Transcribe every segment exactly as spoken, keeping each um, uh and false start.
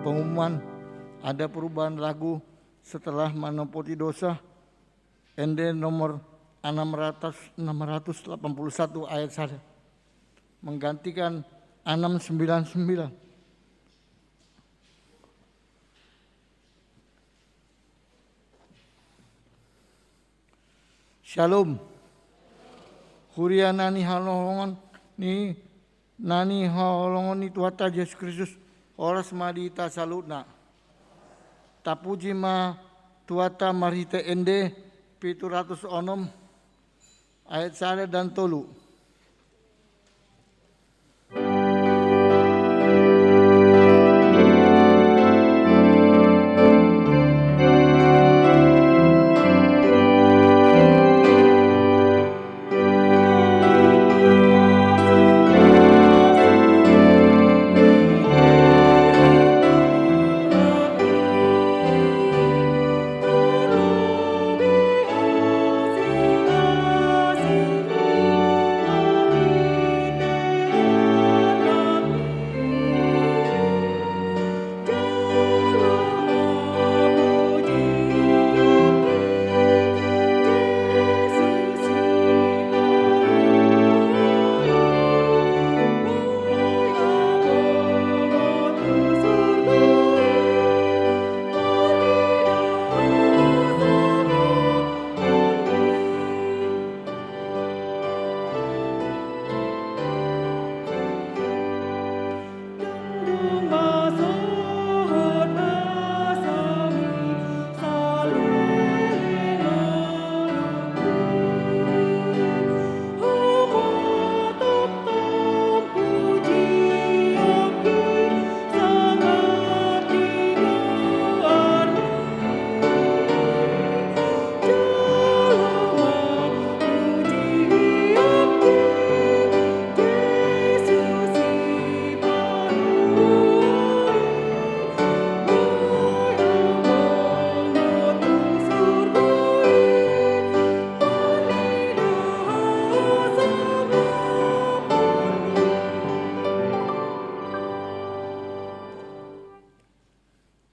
pengumuman, ada perubahan lagu setelah menompoti dosa, ende nomor enam ratus, enam ratus delapan puluh satu ayat satu, menggantikan enam sembilan sembilan. Syalom. Huria na hinaholongan ni, na hinaholongan ni Tuhanta Jesus Kristus, horas ma di hita saluhutna. Tapuji ma Tuhanta marhite ende pitu ratus onom ayat sada dan tolu.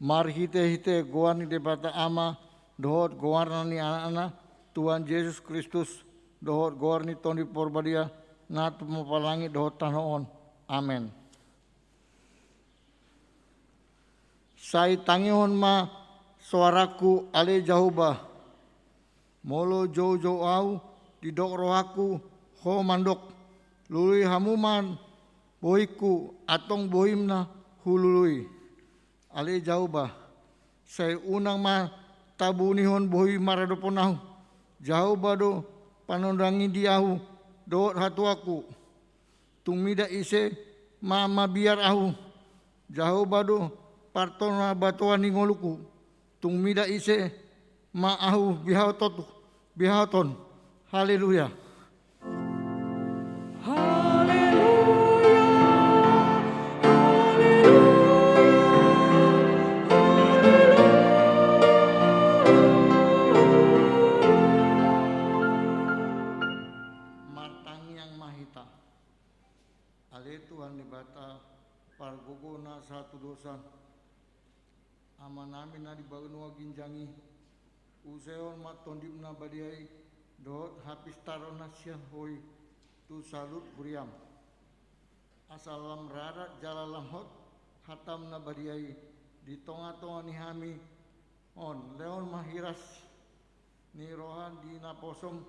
Marhitehite goar ni Debata Ama, dohot goarna ni Anakna, Tuhan Jesus Kristus, dohot goar ni Tondi Porbadia, na tumompa langit dohot tano on. Amen. Sai tangihon ma soarangku, ale Jahowa. Molo joujou ahu, didok rohangku, Ho mandok: Lului hamu ma bohingku, antong bohim na hulului. Ale Jahowa, sai unang ma tabunihon bohi maradophon ahu. Jahowa do panondangi di ahu dohot hatuaonku. Tung mida ise ma mabiar ahu? Jahowa do partonabatoan ni ngolungku. Tung mida ise ma ahu bihaoton, bihaoton? Haleluya. Haleluya. Haleluya. Haleluya. Martangiang ma hita. Ale Tuhan Debata, pargogo na sahatudosan, Amanami na di banua ginjang i, usehon ma Tondim na badia i dohot hapistaron na sian Ho i tu saluhut huriam. Asa lam rarat jala lam hot hatam na badia i di tongatonga ni hami on. Lehon ma hiras ni roha di naposom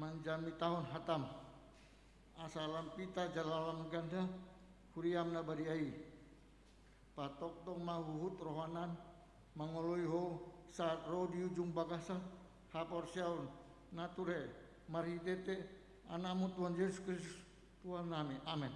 manjamitahon hatam, asa lam pita jala lam ganda huriam na badia i. Patoktok ma huhut rohanan mangoloi Ho sahat ro di ujung bagasan haporseaon na ture, marhitehite Anakmu Tuhan Jesus Kristus Tuhannami. Amen.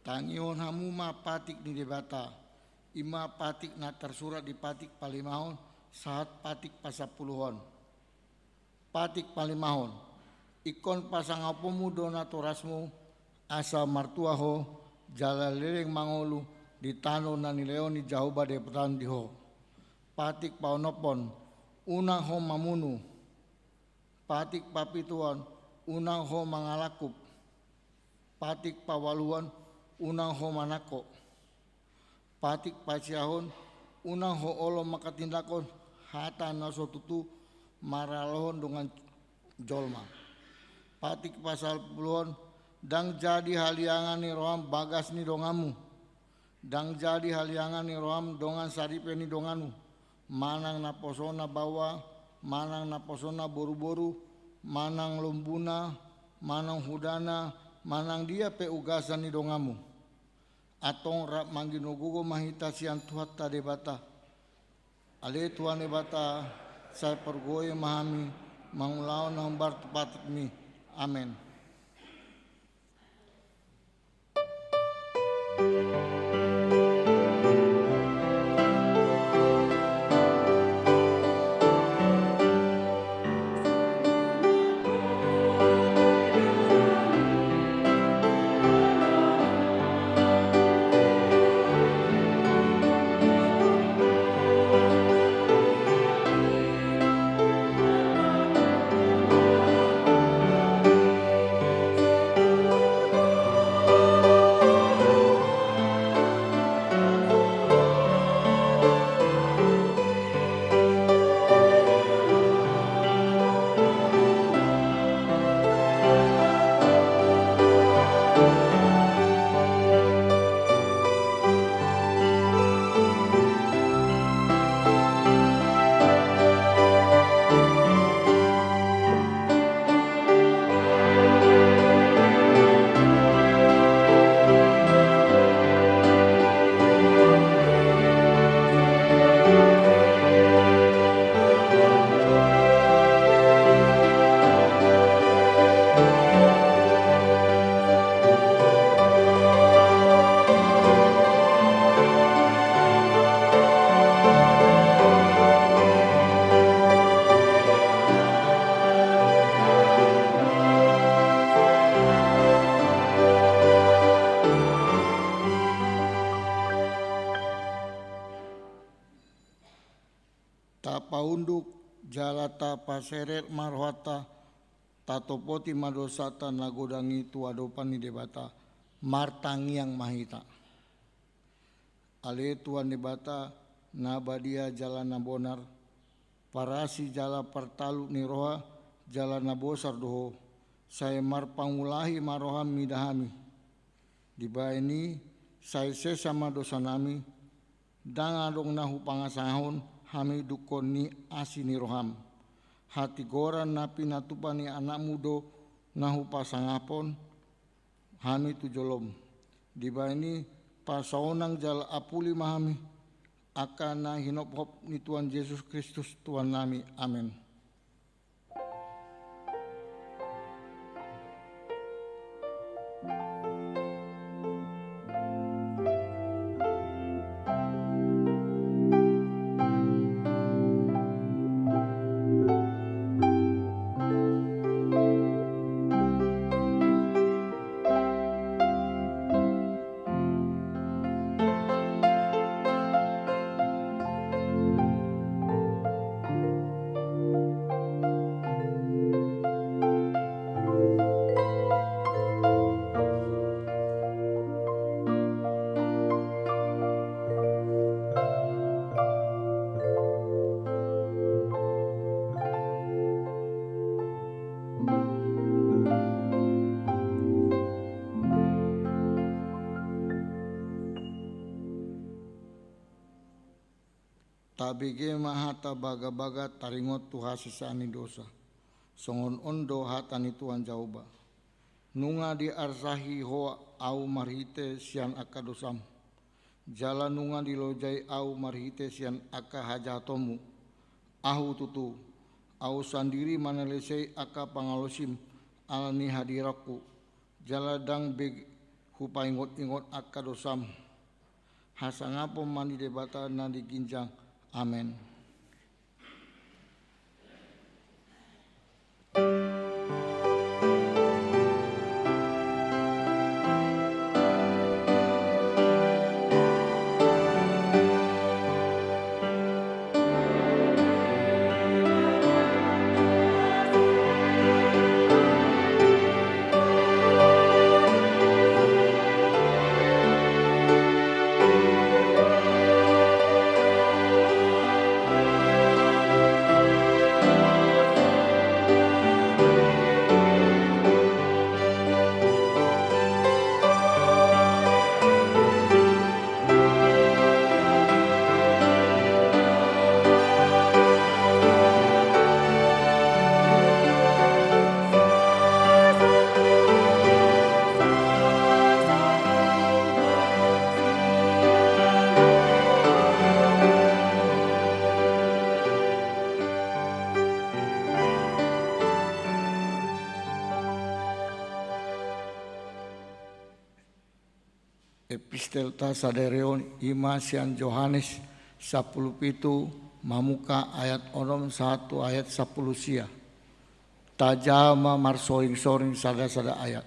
Tangihon hamu ma patik ni Debata, i ma patik na tarsurat di patik palimahon sahat patik pasampuluhon. Patik palimahon. Ingkon pasangaponmu do natorasmu, asa martua ho, jala leleng mangolu di tano na nilehon ni Jahowa Debatam di ho. Patik paonomhon, unang ho mamunu. Patik papituhon, unang ho mangalangkup. Patik paualuhon, unang ho manangko. Patik pasiahon, unang ho olo manghatindanghon hata na so tutu maralohon dongan jolma. Patik pasampuluhon, ndang jadi haliangan ni roham bagas ni donganmu. Ndang jadi haliangan ni roham dongan saripe ni donganmu, manang naposona baoa, manang naposona boruboru, manang lombuna, manang hudana, manang dia pe ugasan ni donganmu. Antong rap mangginogogo ma hita sian Tuhanta Debata. Ale Tuhan Debata, sai pargogoi ma hami mangulahon na hombar tu patikmi. Amen. Tapaunduk jala tapaseret ma rohanta, tatopoti ma dosanta na godang i tu adopan ni Debata, martangiang ma hita. Ale Tuhan Debata, na badia jala na bonar, parasi jala partaluk ni roha jala na bosar do Ho, sai marpangulahi ma roham mida hami. Dibahen i, sai sesa ma dosanami, ndang adong na hupangasahon hami dungkon ni asi ni roham. Hatigoran na pinatupa ni Anakmu do na hupasangaphon hami tu jolom. Dibahen i, pasaonang jala apuli ma hami, angka na hinophop ni Tuhan Jesus Kristus Tuhannami. Amen. Tabege ma hata bagabaga taringot tu hasesaan ni dosa. Songon on do hata ni Tuhan Jahowa: Nunga diarsahi Ho ahu marhite sian angka dosam, jala nunga dilojai ahu marhite sian angka hajahatonmu. Ahu tutu, ahu sandiri manalesei angka pangalaosim ala ni hadiratku, jala ndang be hupaingot-ingot angka dosam. Hasangapon ma ni Debata na di ginjang. Amen. Epistelta sadari on i ma sian Johannes sampulu pitu, mamungka ayat onom sahat tu ayat sampulu sia. Tajaha ma marsoring-soring sada-sada ayat.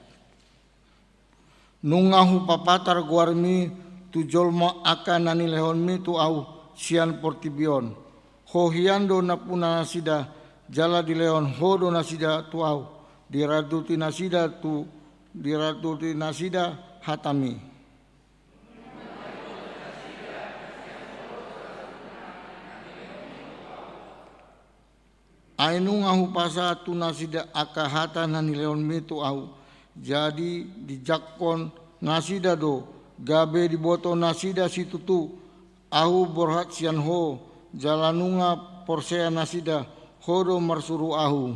Nunga hupapatar goarmi tu jolma angka na nilehonmi tu ahu sian portibi on. Ho hian do nampuna nasida, jala dilehon ho do nasida tu ahu, diranduti nasida tu, diranduti nasida hatami. Ai nunga hupasahat tu nasida angka hata na nilehonmi tu ahu, jadi dijangkon nasida do, gabe diboto nasida situtu ahu borhat sian ho, jala nunga porsea nasida ho do marsuru ahu.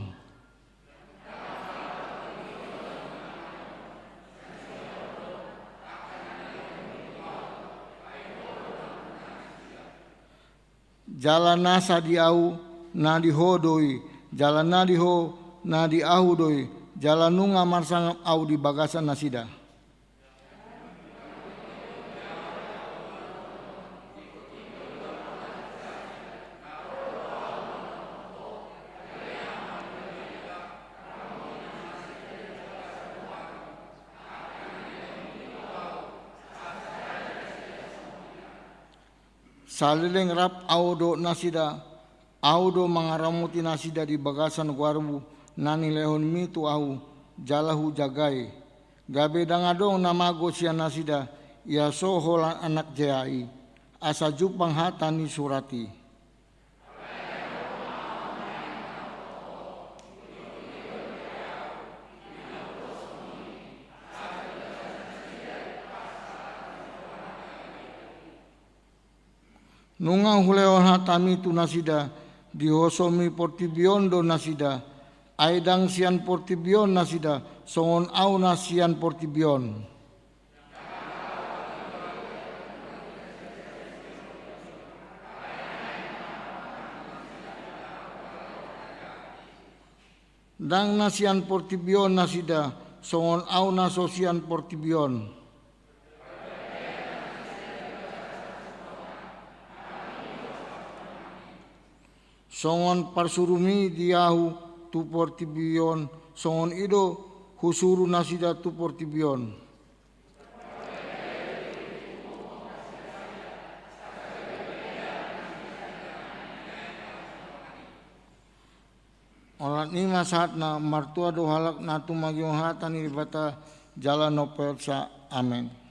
Jala nasa di ahu, na di ho do i, jala na di ho, na di ahu do i, jala nunga marsangap ahu di bagasan nasida. Saleleng rap ahu dohot nasida, ahu do mangaramoti nasida di bagasan goarmu na nilehonmi tu ahu, jala hujaga i. Gabe ndang adong na mago sian nasida, ia so holan anak jea i, asa jumpang hata ni surat i. Nunga hulehon hatami tu nasida, dihosomi portibi on do nasida, ai ndang sian portibi on nasida, songon ahu na sian portibi on. Ndang na sian portibi on nasida, songon ahu na so sian portibi on. Songon parsurumi di ahu tu portibi on, songon i do husuru nasida tu portibi on. Olat ni ma sahatna. Martua do halak na tumangihon hata ni Debata jala na umpeopsa. Amen.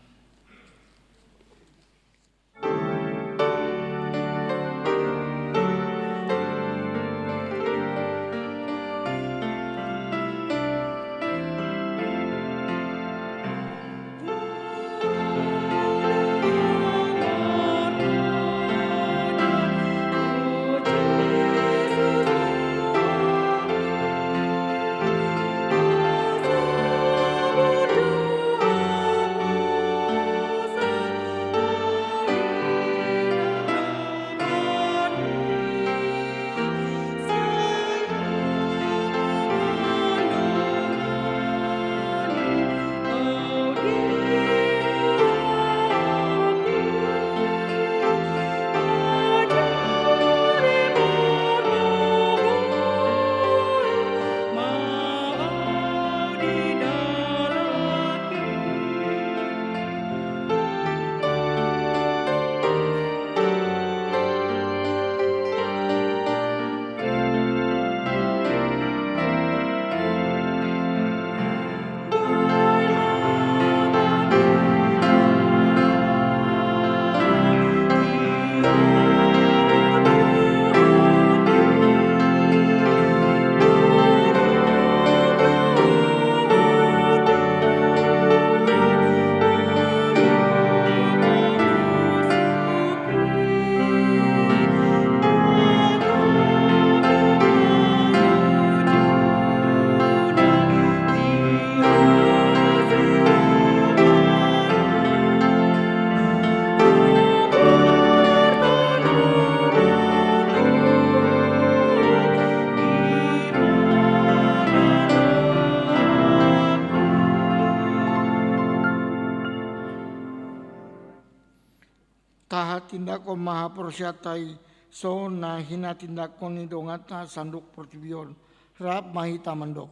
Haha tindakhon ma haporseaonta i, songon na hinatindakhon ni donganta saluhut portibi on. Rap ma hita mandok.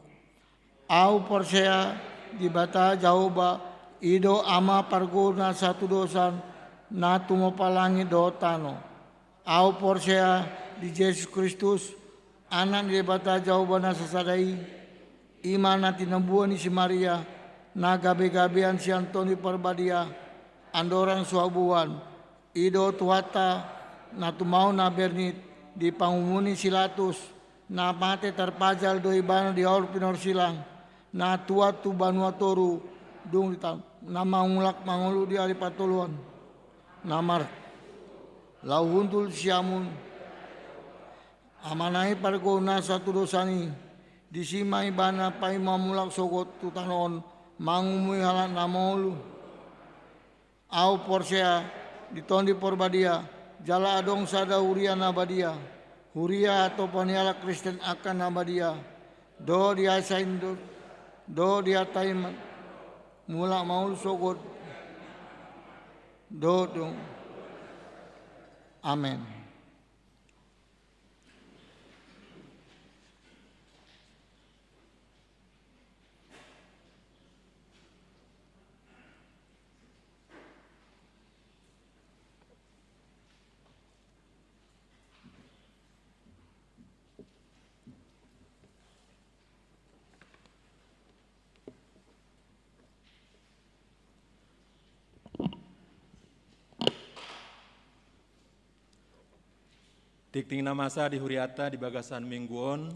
Ahu porsea Debata Jahowa, i do Ama parguru na sahatudosan, na tumompa langit dohot tano. Ahu porsea di Jesus Kristus, Anak ni Debata Jahowa na sasada i, i ma na tinobuan ni si Maria, na gabegabean sian Tondi Parbadia, andorang so haboan, i do Tuhanta, na tumaon na bernit, di panguhuman ni si Pilatus, na mate tarpajal do ibana di aor pinorsilang, na tuat tu banua toru, dung dita-, na mangulak mangolu di ari patoluhon, na mar-, laho hundul siamun. Amana i parguru na sahatudosan i, disi ma ibana paima mulak sogot tu tano on, mangumui halak na mangolu. Ahu porsea di Tondi Parbadia, jala adong sada huria na badia, huria hatopan ni halak Kristen angka na badia, dohot di asa indo, dohot di hata i ma mulak mangolu sogot, dohot dung. Amen. Tingting na masa di huriata di bagasan minggu on,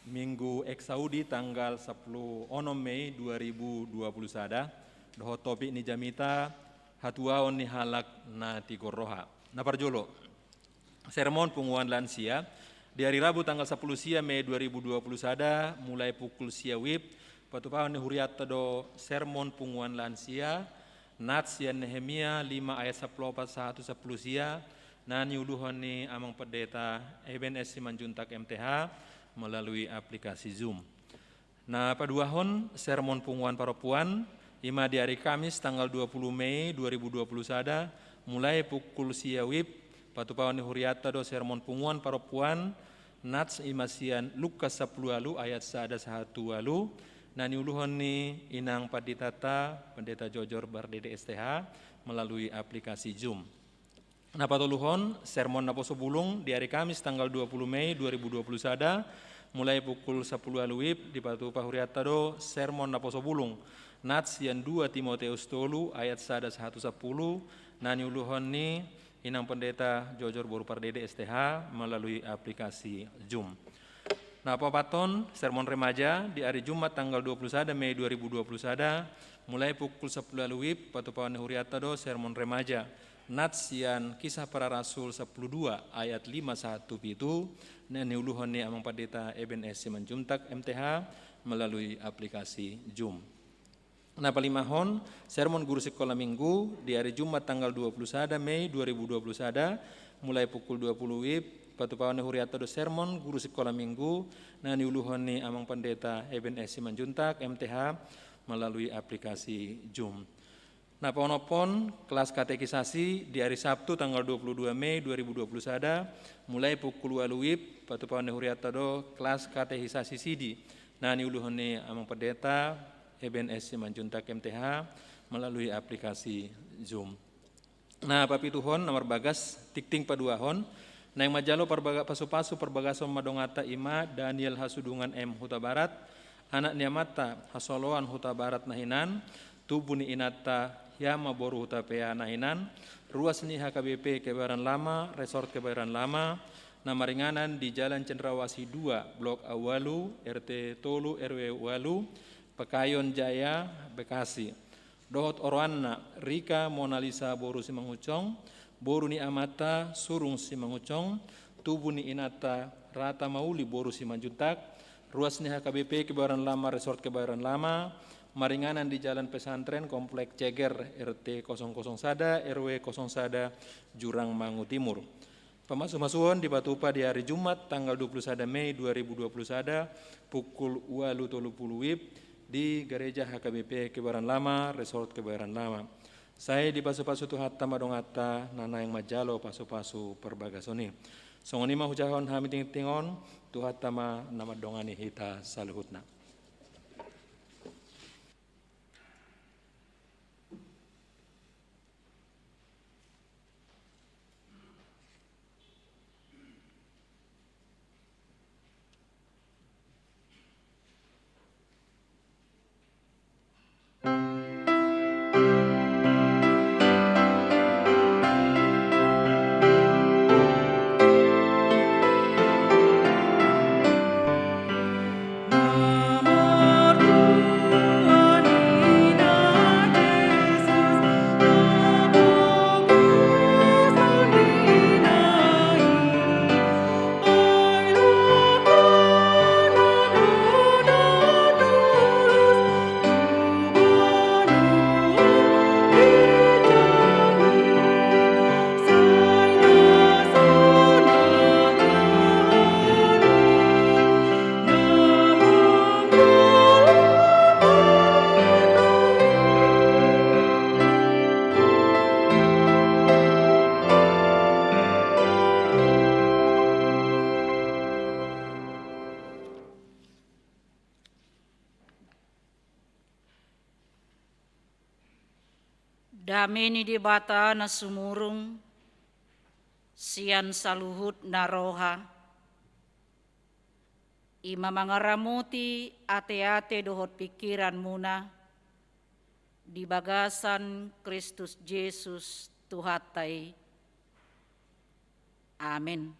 Minggu Exaudi tanggal sampulu onom Mei dua ribu dua puluh sada, dohot topik ni jamita, hatuaon ni halak na tigor roha. Na parjolo, sermon punguan lansia, di ari Rabu tanggal sampulu sia Mei dua ribu dua puluh sada, mulai pukul sia WIB, patupaon ni huriata do sermon punguan lansia, nats sian Nehemia lima ayat sampulu opat sahat tu sampulu sia, na niuluhon ni Amang Pendeta Eben S Simanjuntak M T H, melalui aplikasi Zoom. Na paduahon, sermon punguan parompuan, i ma di ari Kamis tanggal dua puluh Mei dua ribu dua puluh sada, mulai pukul sia WIB, patupaon ni huriata do sermon punguan parompuan, nats i ma sian Lukas sampulu ualu ayat sada sahat tu ualu, na niuluhon ni Inang Panditata, Pendeta Jojor Pardede S T H, melalui aplikasi Zoom. Na patoluhon, sermon naposo bulung di ari Kamis tanggal dua puluh Mei dua ribu dua puluh sada, mulai pukul sampulu ualu WIB, dipatupa huriata do sermon naposo bulung, nats sian dua Timoteus tolu ayat sada sahat tu sampulu, na niuluhon ni Inang Pendeta Jojor Boru Pardede S T H melalui aplikasi Zoom. Na paopathon, sermon remaja di ari Jumat tanggal dua puluh sada Mei dua ribu dua puluh sada, mulai pukul sampulu ualu WIB, patupaon ni huriata do sermon remaja, nats sian Kisah Para Rasul sampulu dua ayat lima sahat tu pitu, na niuluhon ni Amang Pandita Eben S Simanjuntak M T H melalui aplikasi Zoom. Na palimahon, sermon guru sikola minggu di ari Jumat tanggal dua puluh sada Mei dua ribu dua puluh sada, mulai pukul dua puluh WIB, patupaon ni huriata do sermon guru sikola minggu, na niuluhon ni Amang Pendeta Eben S Simanjuntak M T H melalui aplikasi Zoom. Na paonomhon, kelas katekisasi di ari Sabtu tanggal dua puluh dua Mei dua ribu dua puluh sada, mulai pukul ualu WIB, patupaon ni huriata do kelas katekisasi sidi, na niuluhon ni Amang Pendeta Eben S Simanjuntak M T H melalui aplikasi Zoom. Na papituhon, na marbagas tingting paduahon, naeng manjalo parbaga-, pasupasu parbagason ma donganta i ma Daniel Hasudungan M Hutabarat, anak ni amanta Hasoloan Hutabarat na hinan, tubu ni inanta Hiama boru Hutapea na hinan, ruas ni H K B P Kebayoran Lama, Resort Kebayoran Lama, na maringanan di Jalan Cendrawasih dua, Blok A ualu, R T tolu, R W ualu, Pekayon Jaya, Bekasi. Dohot oroanna, Rika Monalisa boru Simangunsong, boru ni amanta Surung Simangunsong, tubu ni inanta Rata Mauli boru Simanjuntak, ruas ni H K B P Kebayoran Lama Resort Kebayoran Lama, maringanan di Jalan Pesantren Komplek Ceger, R T kosong kosong sada, R W kosong sada, Jurang Mangu Timur. Pamasumasuon dipatupa di ari Jumat tanggal dua puluh sada Mei dua ribu dua puluh sada, pukul ualu tolu pulu WIB, di Gareja H K B P Kebayoran Lama, Resort Kebayoran Lama. Sai dipasupasu Tuhanta ma donganta na naeng manjalo pasupasu parbagason i. Songon i ma hujahahon hami tingting on, Tuhanta ma na mandongani hita saluhutna. Dame ni Debata na sumurung sian saluhut na roha, i ma mangaramoti ateate dohot pingkiranmuna di bagasan Kristus Jesus Tuhanta i. Amen.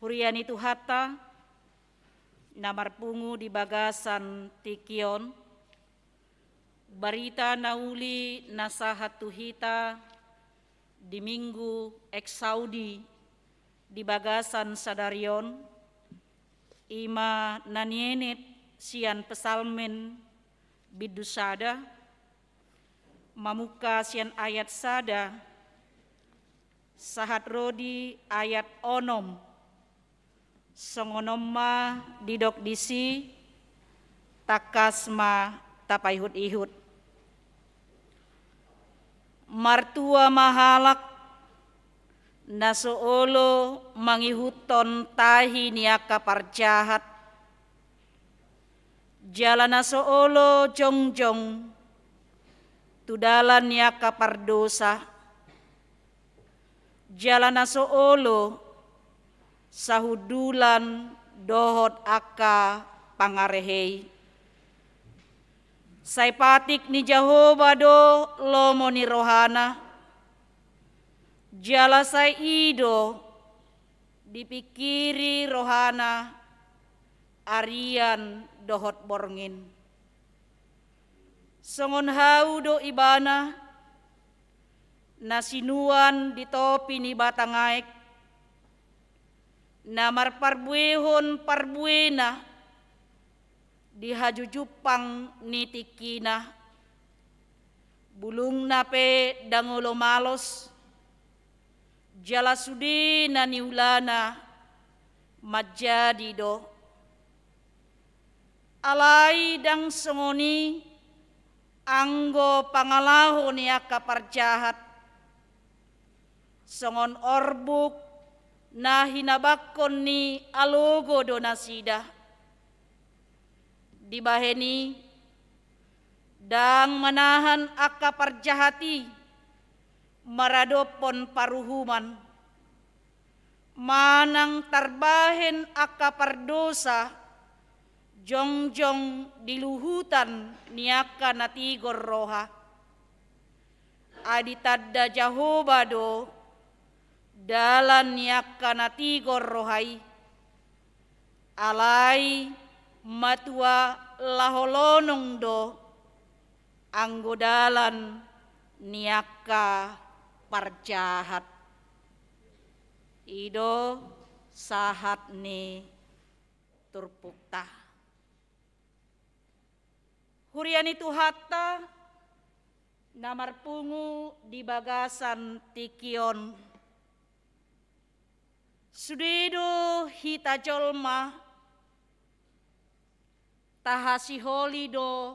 Huria ni Tuhanta na marpungu di bagasan tingki on, barita na uli na sahat tu hita di Minggu Exaudi di bagasan sadari on, i ma na nienet sian Psalmen bindu sada, mamungka sian ayat sada sahat ro di ayat onom. Songon on ma didok disi, tangkas ma tapaihut-ihut. Martua ma halak na so olo mangihuthon tahi ni angka parjahat, jala na so olo jongjong tu dalan ni angka pardosa, jala na so olo sahundulan dohot angka pangarehe i. Sai patik ni Jahowa do lomo ni rohana, jala sai i do dipingkiri rohana arian dohot borngin. Songon hau do ibana na sinuan di topi ni batang aek, na marparbuehon parbuena di hajujumpang ni tingkina. Bulungna pe ndang olo malos, jala sude na niulana manjadi do. Alai ndang songon i anggo pangalaho ni angka parjahat. Songon orbuk na hinabangkon ni alogo do nasida. Dibahen i, ndang manahan angka parjahat i maradophon paruhuman, manang tarbahen angka pardosa jongjong di luhutan ni angka na tigor roha. Ai ditanda Jahowa do dalan ni angka na tigor roha i. Alai matua laho lonong do anggo dalan ni angka parjahat. I do sahat ni turpukta. Huria ni Tuhanta na marpungu di bagasan tingki on. Sude do hita jolma, tahasiholi do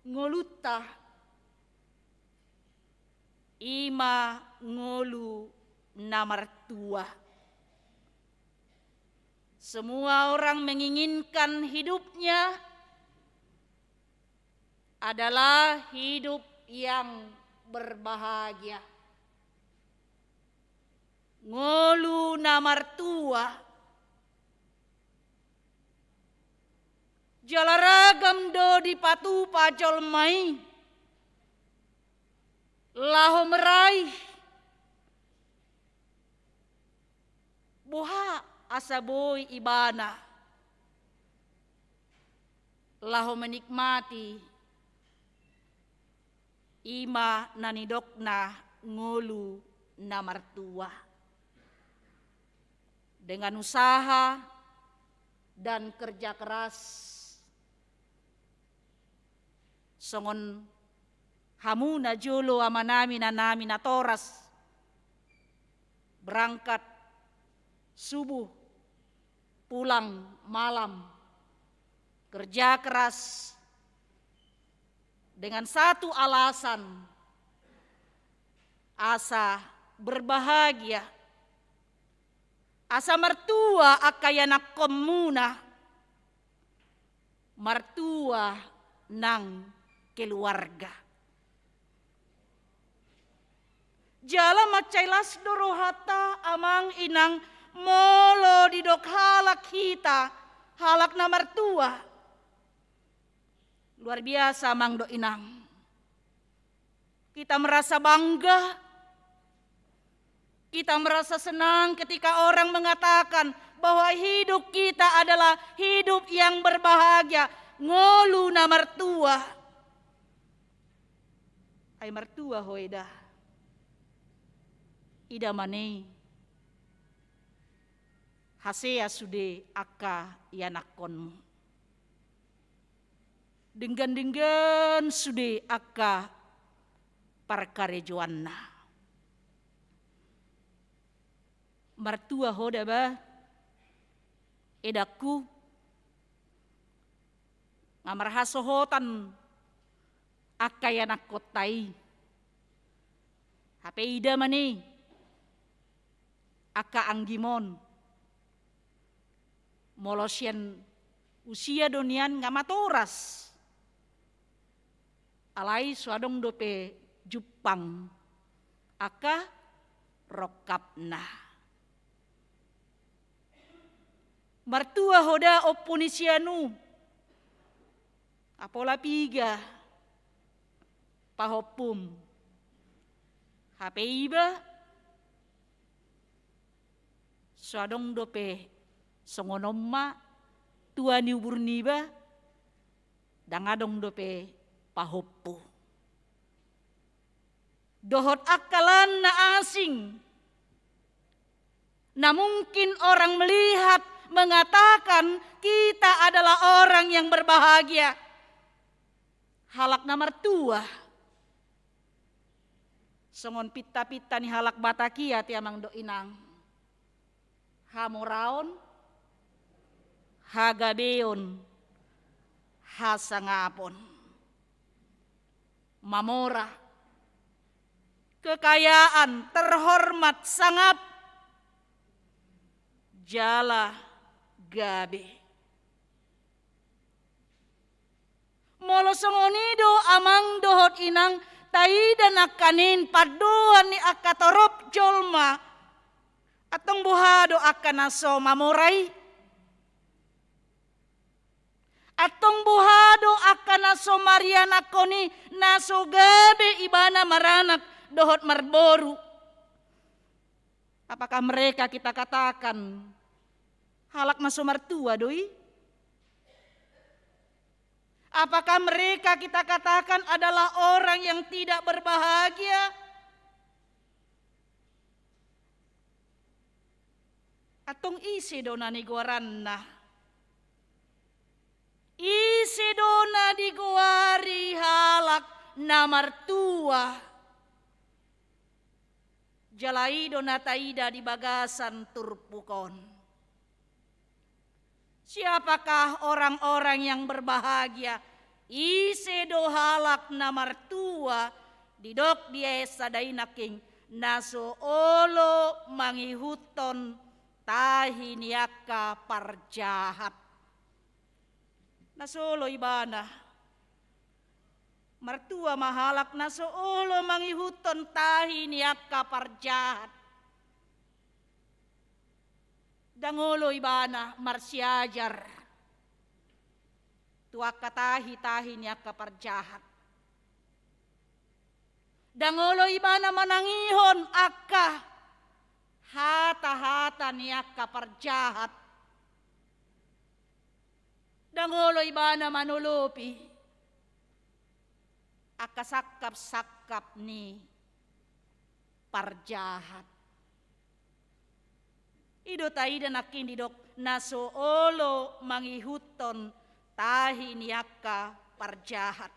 ngolunta, I ma ngolu na martua. Semua orang menginginkan hidupnya adalah hidup yang berbahagia. Ngolu na martua. Jala ragam do dipatupa jolma i laho meraih boha asa boi ibana laho menikmati i ma na nidokna ngolu na martua. Dengan usaha dan kerja keras. Songon hamu na jolo amanami, inanami natoras, berangkat subuh, pulang malam, kerja keras, dengan satu alasan, asa berbahagia, asa martua angka ianakkonmuna, martua nang keluarga. Jala mansai las do rohanta, amang inang, molo didok halak hita halak na martua. Luar biasa, amang dohot inang. Kita merasa bangga, kita merasa senang ketika orang mengatakan bahwa hidup kita adalah hidup yang berbahagia. Ngolu na martua. Ai martua ho eda. Ida ma i. Hasea sude angka ianakkonmu. Denggan-denggan sude angka parkarejoanna. Martua ho da ba, edangku, nga marhasohotan angka ianakkonta i. Hape ida ma i angka anggimon. Molo sian usia do nian nga matoras. Alai so adong dope jumpang angka rongkapna. Martua ho da ompu ni si anu. Apala piga pahompum. Hape iba so adong dope songon on ma tua ni ubur niba, ndang adong dope pahompu. Dohot angka lan na asing. Na mungkin orang melihat mengatakan kita adalah orang yang berbahagia. Halak na martua. Songon pinta-pinta ni halak Batak i ate amang dohot inang. Hamoraon, hagabeon, hasangapon. Mamora, kekayaan, terhormat, sangap, jala gabe. Molo songon i do amang dohot inang, taida nangkaning pandohan ni angka torop jolma. Antong boha do angka na so mamora i? Antong boha do angka na so marianakhon i, na so gabe ibana maranak dohot marboru? Apakah mereka kita katakan halak na so martua do i? Apakah mereka kita katakan adalah orang yang tidak berbahagia? Antong ise do na nigoaranna? Ise do na digoari halak na martua? Jala i do na taida di bagasan turpuk on. Siapakah orang-orang yang berbahagia? Ise do halak na martua? Didok di ayat sada i nangkin, na so olo mangihuthon tahi ni angka parjahat. Na so olo ibana. Martua ma halak na so olo mangihuthon tahi ni angka parjahat. Ndang olo ibana marsiajar tu angka tahi-tahi ni angka parjahat. Ndang olo ibana manangihon angka hata-hata ni angka parjahat. Ndang olo ibana manolopi angka sangkap-sangkap ni parjahat. I do taida nangkin didok na so olo mangihuthon tahi ni angka parjahat.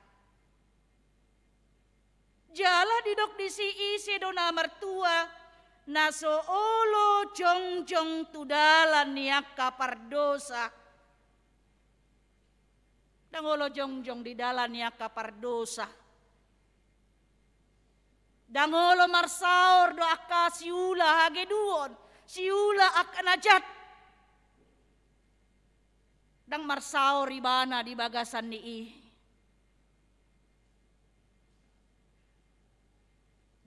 Jala didok disi ise do na martua, na so olo jongjong tu dalan ni angka pardosa. Ndang olo jongjong di dalan ni angka pardosa. Ndang olo marsaor do angka siula hageduon, siula angka na jat. Ndang marsaor ibana di bagasan ni i.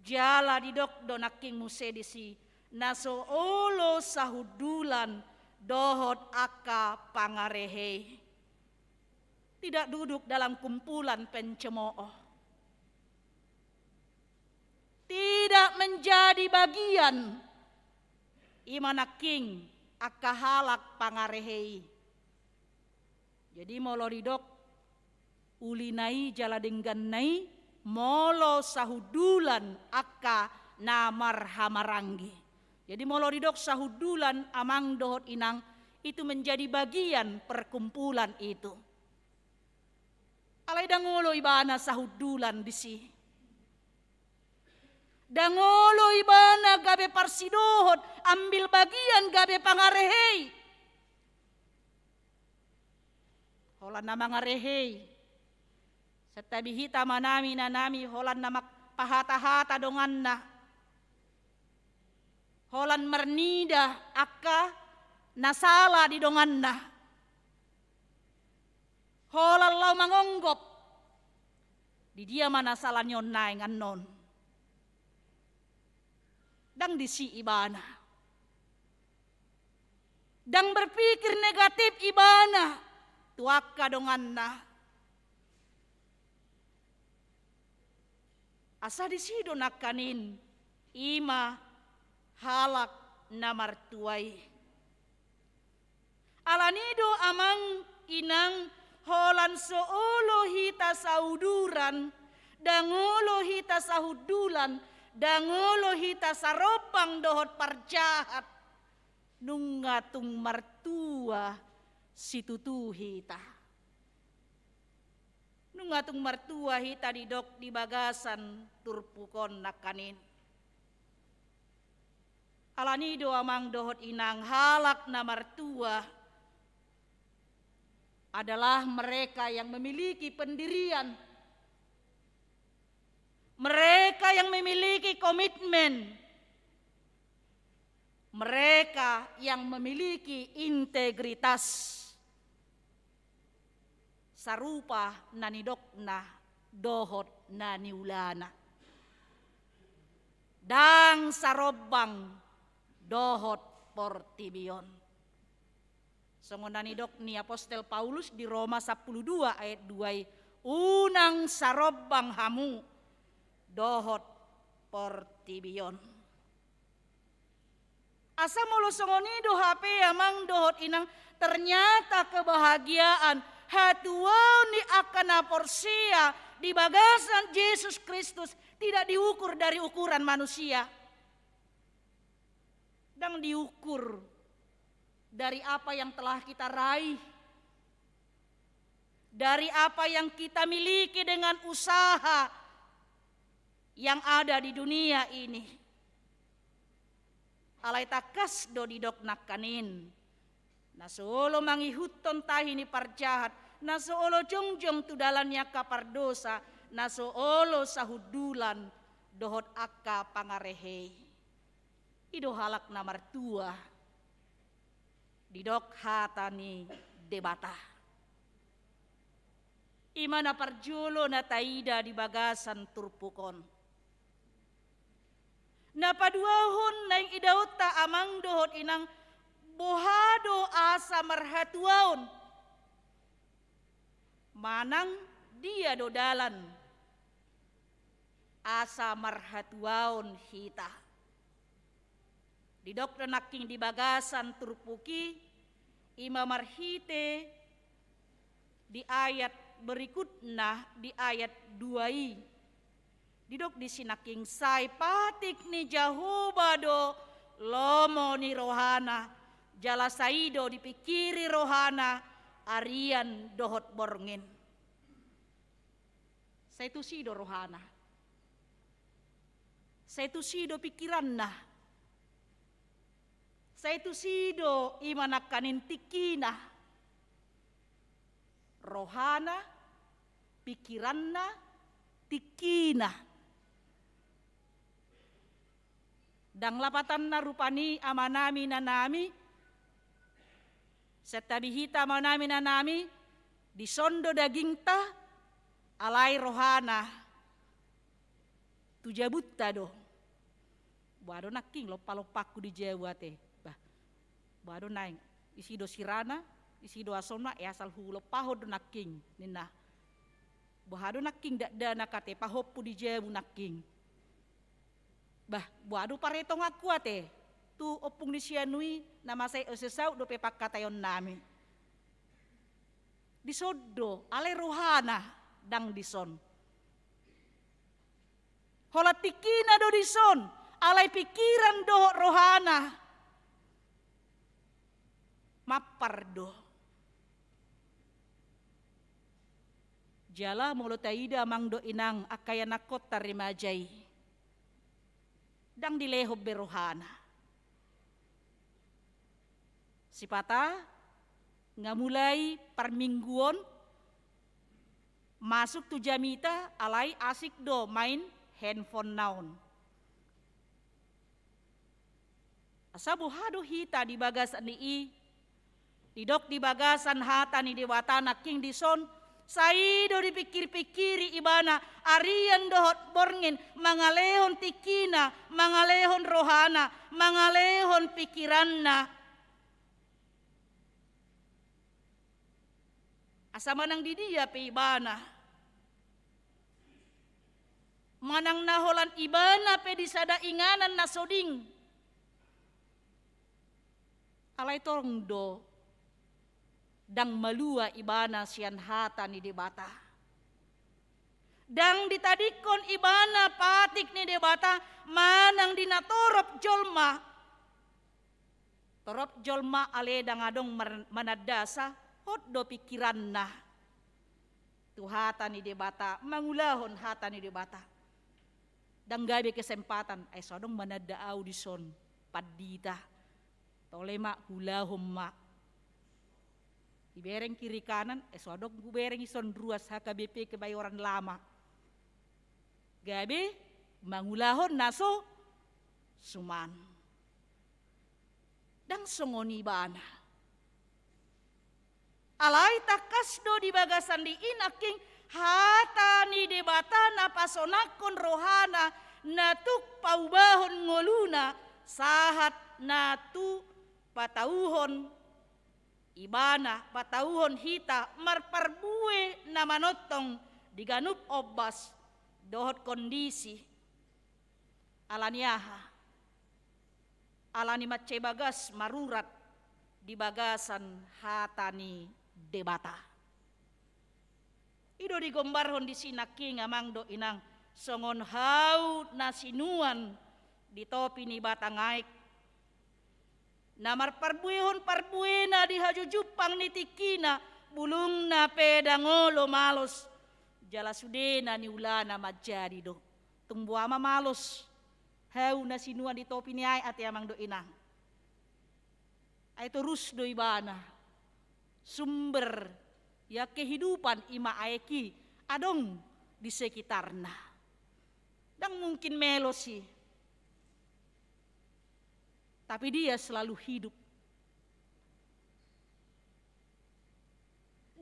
Jala didok do nangkin muse disi, na so olo sahundulan dohot angka pangarehei. Tidak duduk dalam kumpulan pencemooh. Tidak menjadi bagian i ma nangkin angka halak pangarehei. Jadi molo didok ulina i jala dengganna i, molo sahundulan angka na marhamaranggi. Jadi molo didok sahundulan amang dohot inang, itu menjadi bagian perkumpulan itu. Alai ndang olo ibana sahundulan disi. Ndang olo ibana gabe parsidohot, ambil bagian gabe pangarehei. Holan na mangarehei. Santabi hita ma nami na nami holan na mangpahata-hata donganna. Holan marnida angka na sala di donganna. Holan laho mangonggop. Di dia ma na sala ni on naeng annon. Ndang disi ibana. Ndang berpikir negatif ibana tu angka donganna. Asa disi do nangkaning i ma halak na martua i. Alani do amang inang, holan so olo hita sauduran, ndang olo hita sahundulan, ndang olo hita sarombang dohot parjahat, nunga tung martua situtu hita. Nunga tung martua hita didok di bagasan turpuk on nangkaning. Alani do amang dohot inang, halak na martua adalah mereka yang memiliki pendirian, mereka yang memiliki komitmen, mereka yang memiliki integritas. Sarupa na nidokna dohot na niulana. Ndang sarombang dohot portibi on. Songon na nidok ni apostel Paulus di Roma sampulu dua ayat dua i, unang sarombang hamu dohot portibi on. Asa molo songon i do hape amang dohot inang, ternyata kebahagiaan, hatuaon ni angka na porsea di bagasan Jesus Kristus tidak diukur dari ukuran manusia. Ndang diukur dari apa yang telah kita raih, dari apa yang kita miliki dengan usaha yang ada di dunia ini. Alai tangkas do didok nangkaning, na so olo mangihuthon tahi ni parjahat, na so olo jongjong tu dalan ni angka pardosa, na so olo sahundulan dohot angka pangarehe i. I do halak na martua, didok hata ni Debata. I ma na parjolo na taida di bagasan turpuk on. Na paduahon naeng idaonta amang dohot inang, boha do asa marhatuaon? Manang dia do dalan asa marhatuaon hita? Didok do nangkin di bagasan turpuk i, i ma marhite di ayat berikutna, di ayat dua i. Didok disi nangkin, sai patik ni Jahowa do lomo ni rohana, jala sai do dipingkiri rohana arian dohot borngin. Sai tusi do rohana. Sai tusi do pingkiranna. Sai tusi do i ma nangkaning tingkina. Rohana, pingkiranna, tingkina. Ndang lapatanna rupani amanami inanami, santabi hita amanami inanami, dison do dagingta, alai rohana tu jabunta do. Boha do nangkin lompa-lompangku di jabu ate. Bah, boha do naeng, isi do sirana, isi do asomna, e asal hulompahon do nangkin, ninna. Boha do nangkin dakdanak ate, pahompu di jabu nangkin. Bah, boha do paretonganku ate tu ompung ni si Anu i, na mansai ose saut dope pangkataionnami. Dison do, alai rohana ndang dison. Holan tingkina do dison, alai pingkiran dohot rohana mampar do. Jala molo taida amang dohot inang angka ianakhonta remaja i, ndang dilehon be rohana. Sipata nga mulai parmingguon masuk tu jamita, alai asik do main handphone-na on. Asa boha do hita di bagasan ni i? Didok di bagasan hata ni Debata nangkin dison, sai do dipingkir-pingkiri ibana arian dohot borngin, mangalehon tingkina, mangalehon rohana, mangalehon pingkiranna. Asa manang di dia pe ibana, manang na holan ibana pe di sada inganan na so ding, alai tong do ndang malua ibana sian hata ni Debata. Ndang ditadingkon ibana patik ni Debata manang di na torop jolma. Torop jolma ale ndang adong mar-, manandasa, hot do pingkiranna tu hata ni Debata, mangulahon hata ni Debata. Ndang gabe kesempatan, ai so adong mananda au dison pandita. Tole ma, ulahon ma. Dibereng kiri kanan, ai so adong hubereng dison ruas H K B P Kebayoran Lama. Gabe mangulahon na so suman. Ndang songon i ibana. Alai tangkas do di bagasan ni i nangkin hata ni Debata na pasonangkon rohana, na tuk paubahon ngoluna, sahat na tuk patauhon ibana, patauhon hita marparbue na manongtong di ganup ombas dohot kondisi. Ala ni aha? Ala ni mansai bagas marurat di bagasan hata ni Debata. I do digombarhon disi nangkin amang dohot inang, songon hau na sinuan di topi ni batang aek, na marparbuehon parbuena di hajujumpang ni tingkina, bulungna pe ndang olo malos, jala sudena niulana manjadi do. Tung boha ma malos hau na sinuan di topi ni aek ate amang dohot inang? Ai torus do ibana sumber, ya, kehidupan, i ma aek i. Adong di sekitarna. Ndang mungkin melos i. Tapi dia selalu hidup.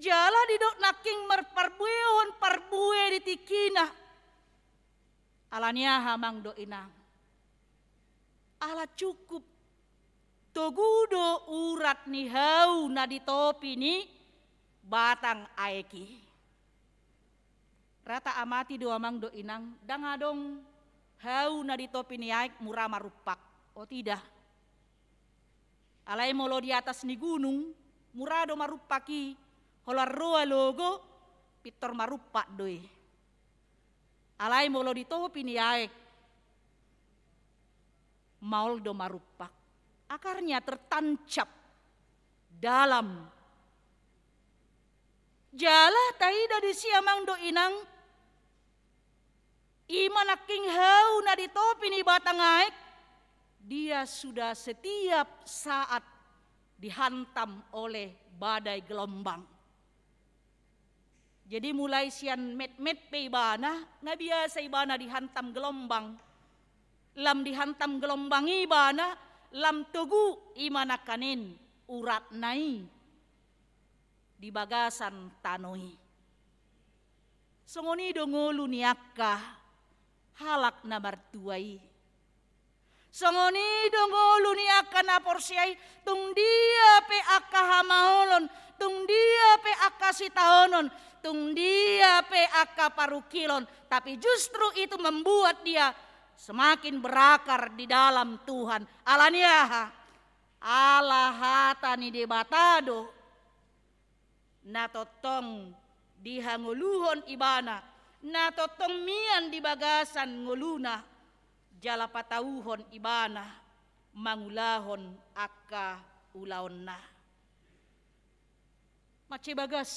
Jala didok nangkin marparbuehon parbue di tingkina. Ala ni aha, amang dohot inang? Ala cukup togu do urat ni hau na di topi ni batang aek i. Ra taamati do, amang dohot inang, ndang adong hau na di topi ni aek mura marumpak. O tidak. Alai molo di atas ni gunung, mura do marumpak i, holan ro alogo, pintor marumpak do i. Alai molo di topi ni aek, maol do marumpak. Akarnya tertancap dalam. Jala taida disi, amang dohot inang, i ma nangkin hau na di topi ni batang aek, dia sudah setiap saat dihantam oleh badai gelombang. Jadi mulai sian metmet pe ibana, nga biasa ibana dihantam gelombang. Lam dihantam gelombang ibana, lam togu i ma nangkanin uratna i di bagasan tano i. Songon i do ngolu ni angka halak na martua i. Songon i do ngolu ni angka na porsea i, tung dia pe angka hamaolon, tung dia pe angka sitaonon, tung dia pe angka parungkilon, tapi justru itu membuat dia semakin berakar di dalam Tuhan. Ala ni aha? Ala hata ni Debata do na tongtong dihangoluhon ibana, na tongtong mian di bagasan ngoluna, jala patauhon ibana mangulahon angka ulaonna. Mansai bagas.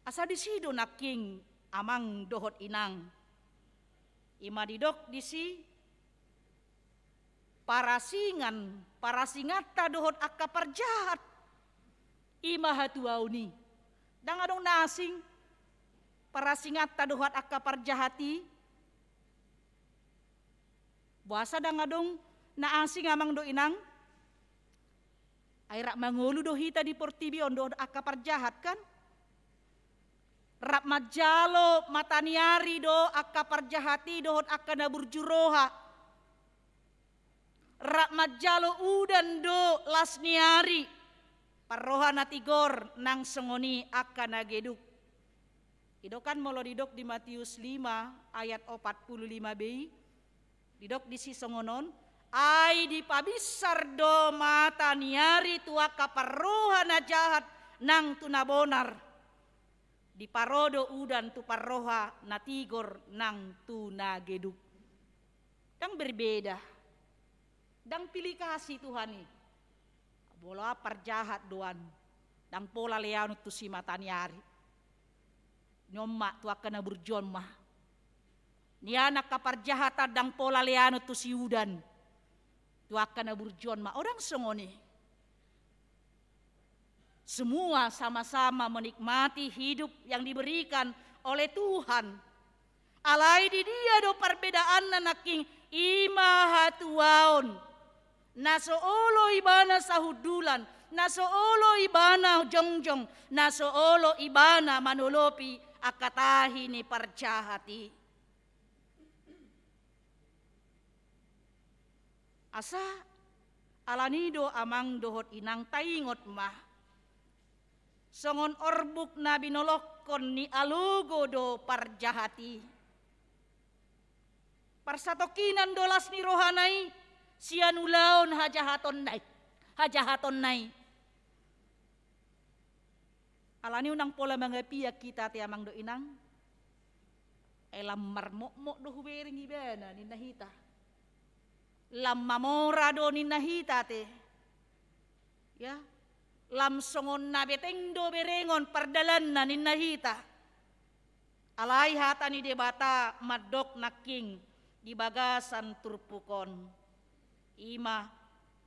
Asa disi do nangkin, amang dohot inang, i ma didok disi, parasingan, parasinganta dohot angka parjahat, i ma hatuaon i. Ndang adong na asing parasinganta dohot angka parjahat i. Boasa ndang adong na asing, amang dohot inang? Ai rap mangolu do hita di portibi on dohot angka parjahat, kan? Rap manjalo mata ni ari do angka parjahat i dohot angka na burju roha. Rap manjalo udan do las ni ari, parroha na tigor nang songon i angka na geduk. I do kan molo didok di Matius lima ayat opat pulu lima b i, didok disi songon on, ai dipabinsar do mata ni ari tu angka parroha na jahat nang tu na bonar. Diparo do udan tu parroha na tigor nang tu na geduk. Ndang berbeda. Ndang pilih kasih Tuhan i. Molo aha parjahat do an, ndang pola leanon tusi mata ni ari. Ni on ma tu angka na burju on ma. Nian angka parjahatan ndang pola leanon tusi udan. Tu angka na burju on ma. O ndang songon i. Semua sama-sama menikmati hidup yang diberikan oleh Tuhan. Alai di dia do parbedaanna nangkin? I ma hatuaon. Na so olo ibana sahundulan, na so olo ibana jongjong, na so olo ibana manolopi angka tahi ni parjahat i. Asa ala ni do, amang dohot inang, taingot ma. Songon orbuk na binolongkon ni alogo do parjahat i. Parsatongkinan do las ni rohana i sian ulaon hajahatonna i, hajahatonna i. Ala ni unang pola mangapian hita ate, amang dohot inang. Ai lam marmokmok do hubereng ibana, ninna hita. Lam mamora do, ninna hita ate. Ya, lam songon na beteng do berengon pardalanna, ninna hita. Alai hata ni Debata mandok nangkin di bagasan turpuk on. I ma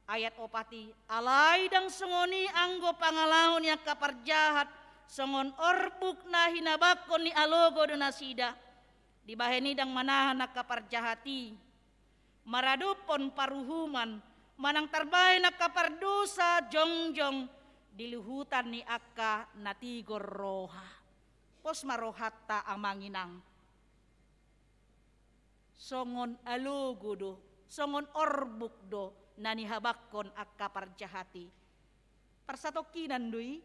ayat opat i, alai ndang songon i anggo pangalaho ni angka parjahat Songon orbuk na hinabakkon ni alogo do nasida, dibahen i ndang manahan angka parjahat i, maradophon paruhuman, manang tarbahen angka pardosa jongjong di luhutan ni angka na tigor roha. Pos ma rohanta amang inang. Songon alogo do, songon orbuk do na nihabakkon angka parjahat i. Parsatongkinan do i.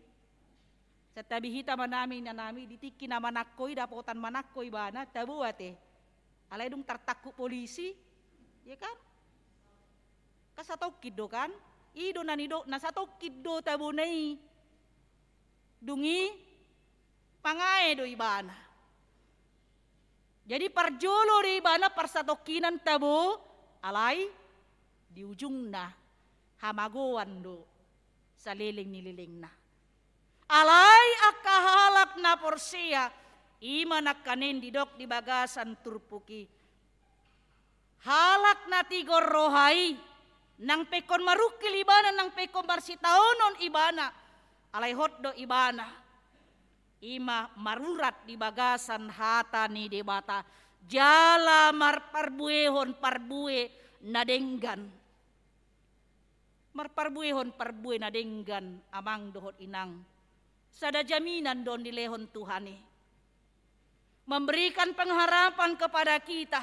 Santabi hita ma nami, na nami, di tingki na manangko i, dapotan manangko ibana, tabo ate. Alai dung tartangkup polisi, ya kan? Kan satongkin do kan? I do na nidok, na satongkin do tabona i. Dung i, pangae do ibana. Jadi parjolo do ibana parsatongkinan tabo, alai di ujungna hamagoan do saleleng ni lelengna. Alai angka halak na porsea, i ma nangkaning didok di bagasan turpuk i. Halak na tigor roha i, nang pe ingkon marungkil ibana, nang pe ingkon marsitaonon ibana, alai hot do ibana. I ma marurat di bagasan hata ni Debata, jala marparbuehon parbue na denggan. Marparbuehon parbue na denggan, amang dohot inang. Sada jaminan do on dilehon Tuhan i. Memberikan pengharapan kepada kita.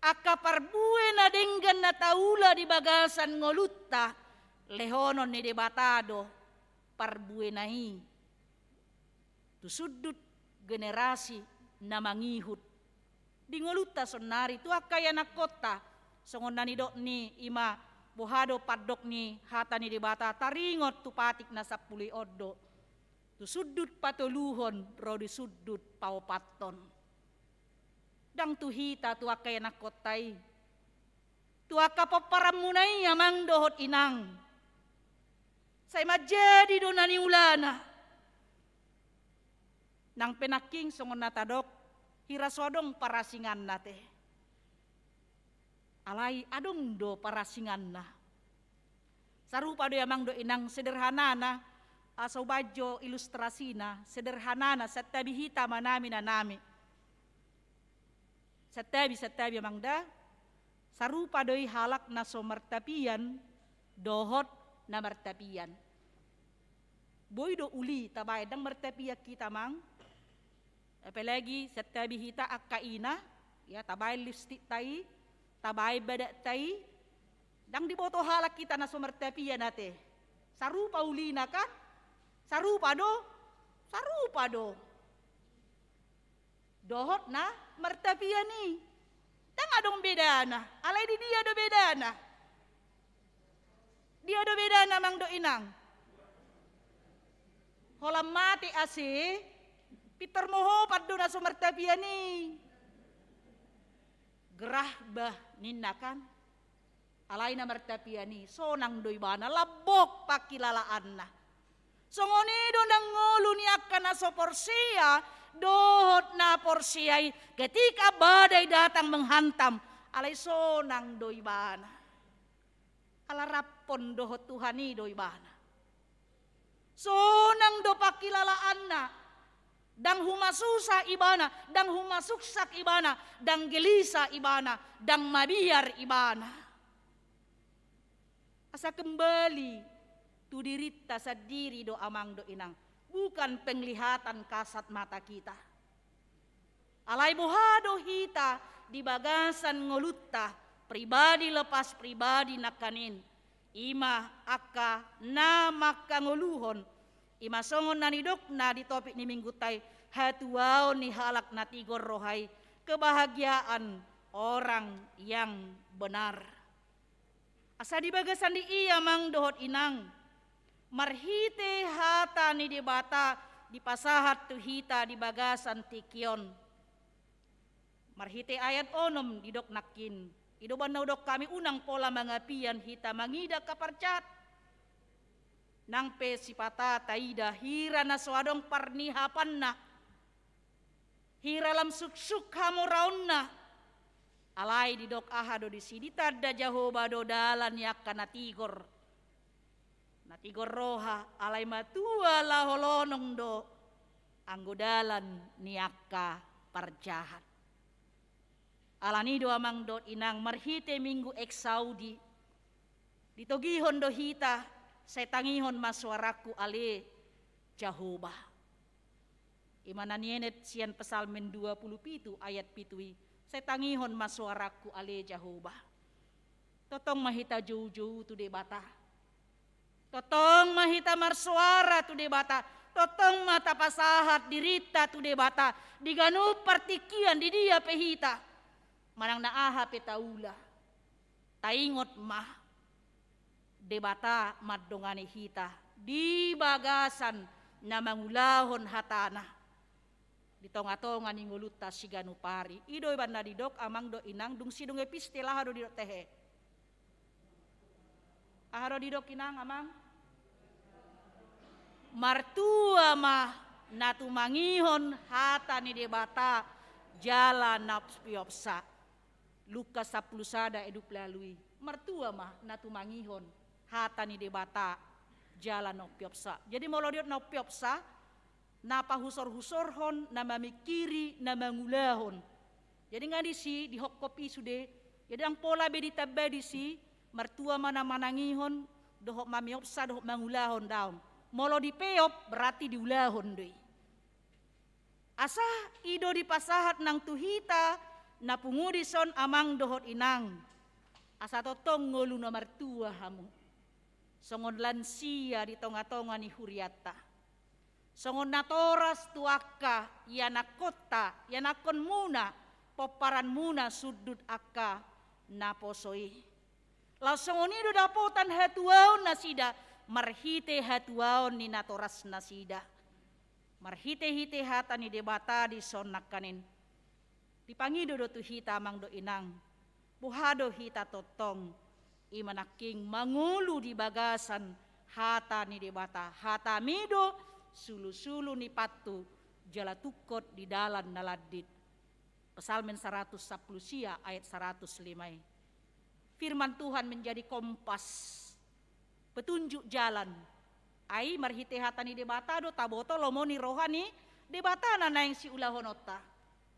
Angka parbue na denggan na taula di bagasan ngolunta, lehonon ni Debata do parbuena i tu sundut generasi na mangihut. Di ngolunta saonari, tu angka ianakhonta, songon na nidok ni i ma, boha do pandok ni hata ni Debata, taringot tu patik na sampulu i on do. Tu sundut patoluhon ro di sundut paopathon. Ndang tu hita, tu angka ianakhonta i. Tu angka pomparanmuna i, amang dohot inang. Sai manjadi do na niulana. Nang pe nangkin songon na tadok, hira so adong parasinganna te. Alai adong do parasinganna. Sarupa do i, amang dohot inang, sederhanana, asa ubaen jo ilustrasina, sederhanana, santabi hita ma nami, na nami. Santabi, santabi, amang da. Sarupa do i halak na so martapian dohot na martapian. Boi do uli tabaen, ndang martapian hita, amang. Apalagi santabi hita angka ina, ya, tabaen lipstikta i, tabaen badatta i, ndang diboto halak hita na so martapian ate. Sarupa ulina kan? Sarupa do? Sarupa do. Dohot na martapian i. Ndang adong bedana, alai di dia do bedana? Dia do bedana, amang dohot inang? Holan mate ase, pintor mohopan do na so martapian i. Gerah bah ninna kan. Alai na martapian i, sonang do ibana, lambok pangkilalaanna. Songon i do nang ngolu ni angka na so porsea dohot na porsea i, ketika badai datang menghantam, alai sonang do ibana. Ala raphon dohot Tuhan i do ibana. Sonang do pangkilalaanna. Ndang humasusa ibana, ndang humasuksak ibana, ndang gelisah ibana, ndang mabiar ibana. Asa kembali tu dirinta sandiri do, amang dohot inang, bukan penglihatan kasat mata kita. Alai boha do hita di bagasan ngolunta, pribadi lepas pribadi nangkaning. I ma angka na mangkangoluhon, i ma songon na nidokna di topik ni minggunta i, hatuaon ni halak na tigor roha i, kebahagiaan orang yang benar. Asa di bagasan di i, amang dohot inang, marhite hata ni Debata dipasahat tu hita di bagasan tingki on. Marhite ayat onom didok nangkin, i do umbahen na hudok hami, unang pola mangapian hita mangida angka parjahat. Nang pe sipata taida hira na so adong parnihapanna, hira lam suksuk hamoraonna. Alai didok aha do disi? Ditanda Jahowa do dalan ni angka na tigor. Na tigor roha, alai matua laho lonong do anggo dalan ni angka parjahat. Alani do amang dohot inang, marhite Minggu Exaudi, ditogihon do hita, sai tangihon ma soarangku ale Jahowa. I ma na nienet sian Psalmen dua pulu pitu ayat pitu i, sai tangihon ma soarangku ale Jahowa. Tongtong ma hita joujou tu Debata. Tongtong ma hita marsoara tu Debata. Tongtong ma tapasahat dirinta tu Debata. Di ganup partingkian di dia pe hita. Manang na aha pe taula. Taingot ma, Debata mandongani hita di bagasan na mangulahon hatana di tongatonga ni ngolunta siganup ari. I do iban na didok amang dohot inang, dung sidung epistol aha do didok tehe? Aha do didok inang amang? Martua ma na tumangihon hata ni Debata jala na piopsa. Lukas sampulu sada ayat dua pulu ualu i. Martua ma na tumangihon hata ni Debata jala na umpiopsa. Jadi molo didok na umpiopsa, na pahusorhusorhon, na mamingkiri, na mangulahon. Jadi nga disi dihophop i sude. Jadi ndang pola be ditamba disi, martua ma na manangihon dohot mamiopsa dohot mangulahon, daong. Molo dipeop berarti diulahon do i. Asa i do dipasahat nang tu hita na pungu dison amang dohot inang. Asa tongtong ngolu na martua hamu. Songon lansia di tongatonga ni hurianta. Songon natoras tu angka ianakkonta, ianakkonmuna, pomparanmuna sundut angka naposo i. Laos songon i do dapotan hatuaon nasida, marhite hatuaon ni natoras nasida. Marhitehite hata ni Debata dison nangkaning. Dipangido do tu hita amang dohot inang. Boha do hita tongtong, i ma nangkin mangolu di bagasan hata ni Debata. Hatami do sulusulu ni pattu jala tungkot di dalan na landit. Psalmen saratus sampulu sia ayat saratus lima i. Firman Tuhan menjadi kompas, petunjuk jalan. Ai marhite hata ni Debata do taboto lomo ni roha ni Debata na naeng siulahononta.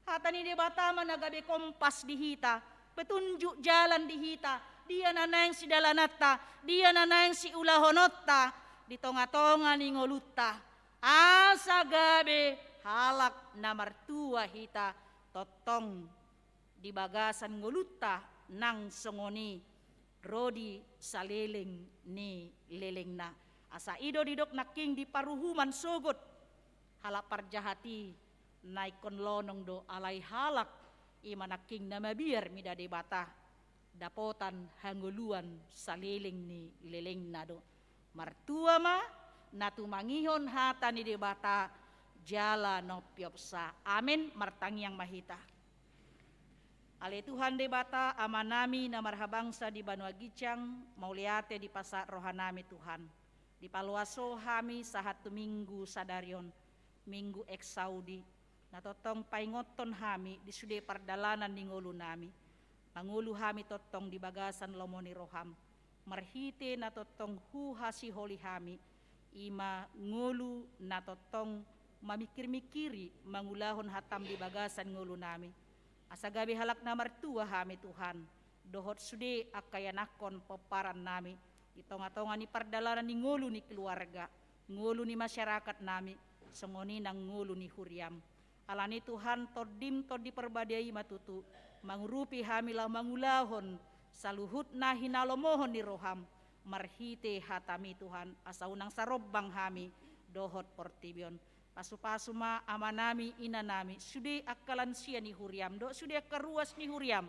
Hata ni Debata ma na gabe kompas di hita, petunjuk jalan di hita, dia na naeng sidalananta, dia na naeng siulahononta di tongatonga ni ngolunta. Asa gabe halak na martua hita tongtong di bagasan ngolunta nang songon i ro di saleleng ni lelengna. Asa i do didok nangkin di paruhuman sogot, halak parjahat i na ingkon lonong do, alai halak i ma nangkin na mabiar mida Debata dapotan hangoluan saleleng ni lelengna do. Martua ma na tumangihon hata ni Debata jala na umpiopsa. Amen. Martangiang ma hita. Ale Tuhan Debata, Amanami na marhabangsa di banua ginjang, mauliate dipasahat rohanami Tuhan. Dipaloas Ho hami sahat tu Minggu sadari on, Minggu Exaudi, na tongtong paingothon hami di sude pardalanan ni ngolunami. Mangolu hami tongtong di bagasan lomo ni roham, marhite na tongtong huhasiholi hami, i ma ngolu na tongtong mamingkirmingkiri mangulahon hatam di bagasan ngolunami. Asa gabe halak na martua hami Tuhan, dohot sude angka ianakkon pomparan nami, di tongatonga ni pardalanan ni ngolu ni keluarga, ngolu ni masyarakat nami, songon i nang ngolu ni huriam. Alani Tuhan, Tondim Tondi Parbadia i ma tutu mangurupi hami laho mangulahon saluhut na hinalomohon ni roham, marhite hatami Tuhan, asa unang sarombang hami dohot portibi on. Pasupasu ma amanami, inanami, sude angka lansia ni huriam dohot sude angka ruas ni huriam,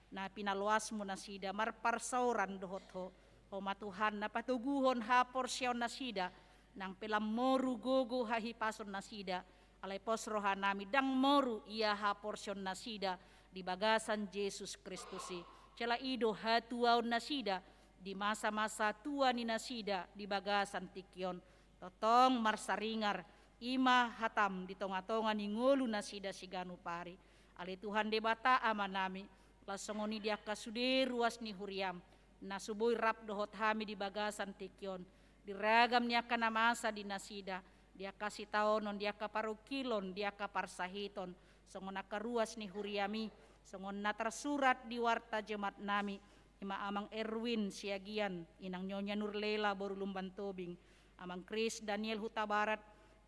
na pinaloasmu nasida marparsaoran dohot Ho. Ho ma Tuhan na patoguhon haporseaon nasida, nang pe lam moru gogo hahipason nasida, alai pos rohanami ndang moru ia haporseaon nasida di bagasan Jesus Kristus i. Jala i do hatuaon nasida di masa-masa tua ni nasida di bagasan tingki on. Tongtong marsaringar i ma hatam di tongatonga ni ngolu nasida siganup ari. Ale Tuhan Debata Amanami, laos songon i di angka sude ruas ni huriam, na so boi rap dohot hami di bagasan tingki on, Di ragam ni angka na masa di nasida, di angka sitaonon, di angka parungkilon, di angka parsahiton, songon angka ruas ni huriami, songon na tarsurat di warta jemaatnami, ima Amang Erwin Siagian, Inang Nyonya Nurlela boru Lumban Tobing, Amang Kris Daniel Hutabarat,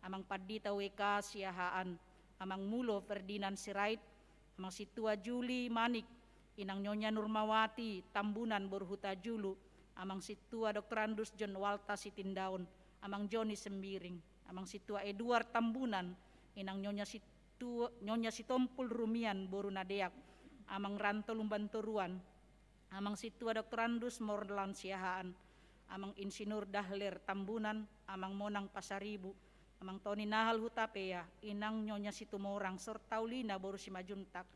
Amang Pandita W K Siahaan, Amang Mulo Ferdinand Sirait, Amang Sintua Juli Manik, Inang Nyonya Nurmawati Tambunan boru Hutajulu, Amang Sintua Doktorandus John Walta Sitindaon, Amang Joni Sembiring, Amang Sintua Eduard Tambunan, Inang Nyonya Situa, Nyonya Sitompul Rumian boru Nadeak, Amang Ranto Lumban Toruan, Amang Sintua Doktorandus Morlan Siahaan, Amang Insinyur Dahler Tambunan, Amang Monang Pasaribu, Amang Toni Nahal Hutapea, Inang Nyonya Situmorang Sortaulina boru Simanjuntak,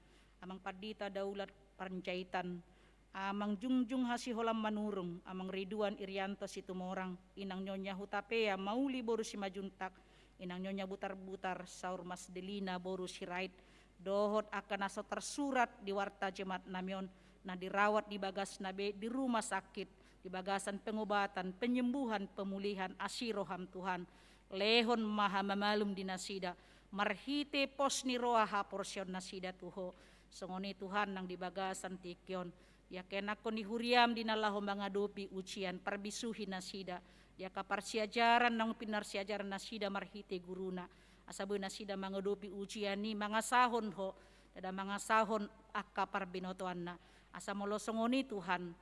Amang Pandita Daulat Panjaitan, Amang Jungjung Hasiholan Manurung, Amang Riduan Irianto Situmorang, Inang Nyonya Hutapea Mauli boru Simanjuntak, Inang Nyonya Butarbutar Saur Mas Delina boru Sirait, dohot angka na so tarsurat di warta jemaatnami on, na dirawat di bagasna be di rumah sakit, di bagasan pengobatan, penyembuhan, pemulihan, asi roham Tuhan, lehon ma hamamalum di nasida, marhite pos ni roha haporseaon nasida tu Ho, songon i Tuhan nang di bagasan tingki on, di angka ianakkon ni huriam di na laho mangadopi ujian, parbisuhi nasida, di angka parsiajaran naung pinarsiajaran nasida marhite guruna, asa boi nasida mangadopi ujian i mangasahon Ho, ndada mangasahon angka parbinotoanna, asa molo songon i Tuhan,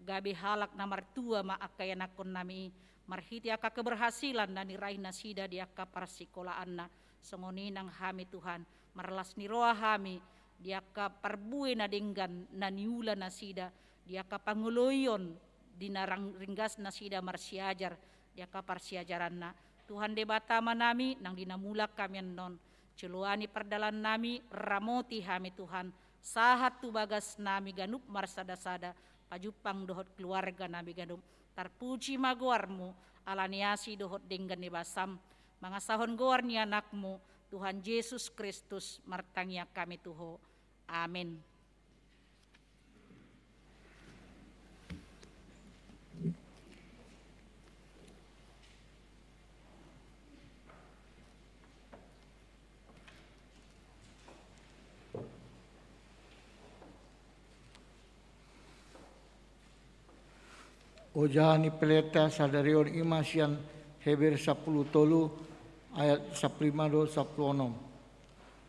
gabe halak na martua ma angka ianakkonnami i, marhite angka keberhasilan na niraih nasida di angka parsikolaanna, songon i nang hami Tuhan, marlas ni roha hami, di angka parbue na denggan na niula nasida, di angka pangoloion, di na rang-, ringgas nasida marsiajar, di angka parsiajaranna. Tuhan Debata Amanami, nang di na mulak hami annon, joloani pardalannami, ramoti hami Tuhan, sahat tu bagasnami ganup marsadasada, pajumpang dohot keluarganami ganup. Tarpuji ma goarmu, ala ni asi dohot denggan ni basam, mangasahon goar ni anakmu, Tuhan Jesus Kristus, martangiang hami tu Ho. Amen. Ojahan ni pelean sadari on ima sian Heber sampulu tolu ayat sampulu lima dohot sampulu onom.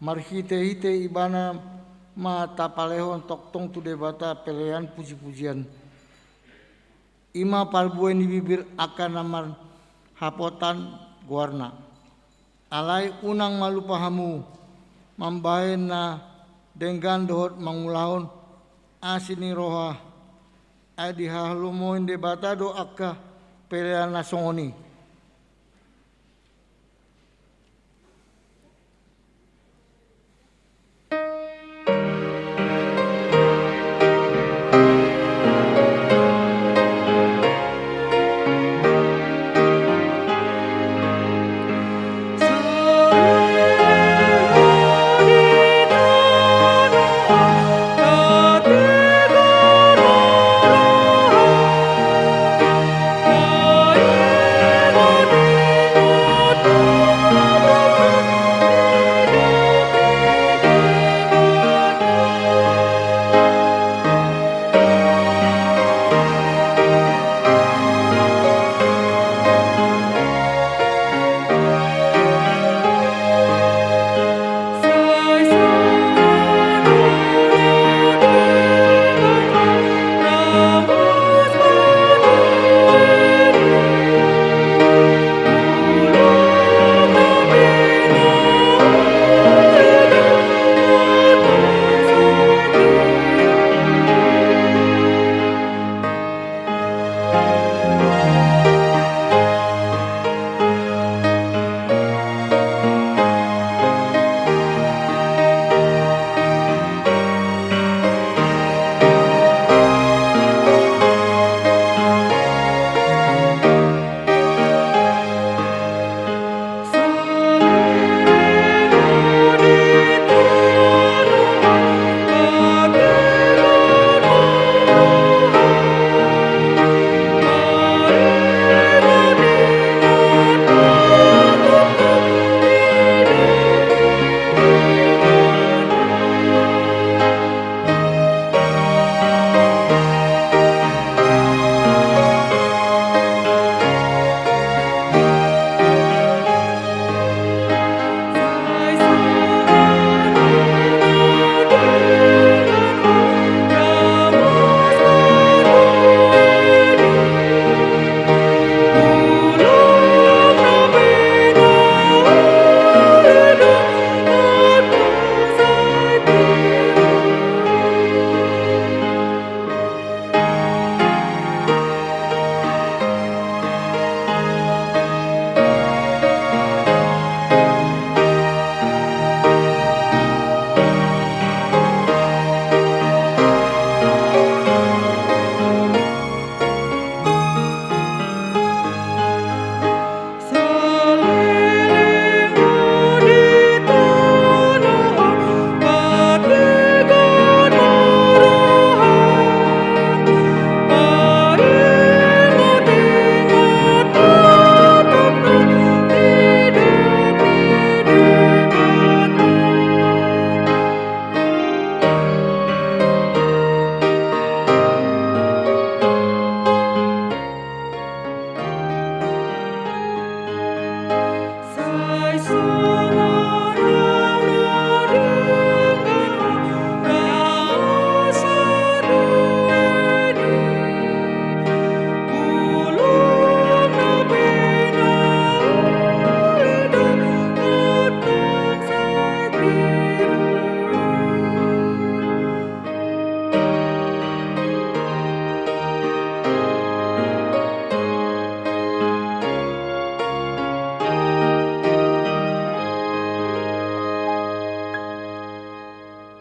Marhitehite ibana ma tapalehon tongtong tu Debata pelean pujipujian. Ima parbue ni bibir angka na marhapotan goarna. Alai unang ma lupa hamu mambahen na denggan dohot mangulahon asi ni roha, ai dihalomohon Debata do angka pelean na songon i.